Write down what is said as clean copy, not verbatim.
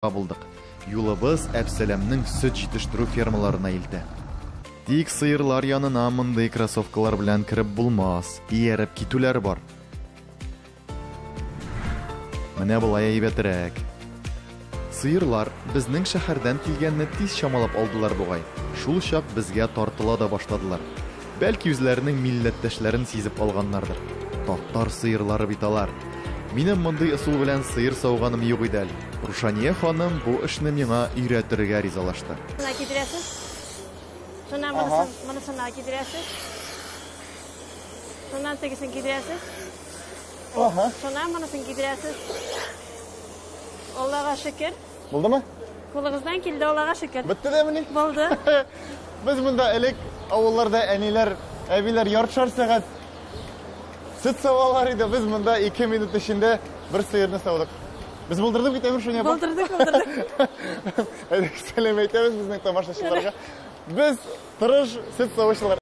Булдык. Юлыбыз Әпсәләмнең сөт җитештерү фермаларына илтә. Тик сыерлар янына мондый кроссовкалар белән кереп булмас, ияреп китүләр бар. Менә болай әйбәтрәк. Сыерлар безнең шәһәрдән килгәнне тиз чамалап алдылар бугай, шул чак безгә тартыла да башладылар. Бәлки үзләренең милләттәшләрен сизеп алганнардыр. Татар сыерлары бит алар. Минем мондый ысул белән сыер сауганым юк иде әле. Рушания ханым бу эшне миңа өйрәтергә ризалашты. Шуна кидерәсез. Шуннан монысын, монысына кидерәсез. Шуннан тегесен кидерәсез. Ага. Шуннан монысын кидерәсез. Аллага шөкер. Булдымы? Кулыгыздан килде, Аллага шөкер. Бетте дә мени? Булды. Без монда элек авылларда әниләр, әбиләр яртышар сәгать сөт савалар иде. Без монда 2 минут эчендә бер сыерны саудык. Без булдырдык бит, әмир Шуня апа. Булдырдык, булдырдык. Сәлам әйтәбез безнең тамашачыларга. Без тырыш сөт савучылар.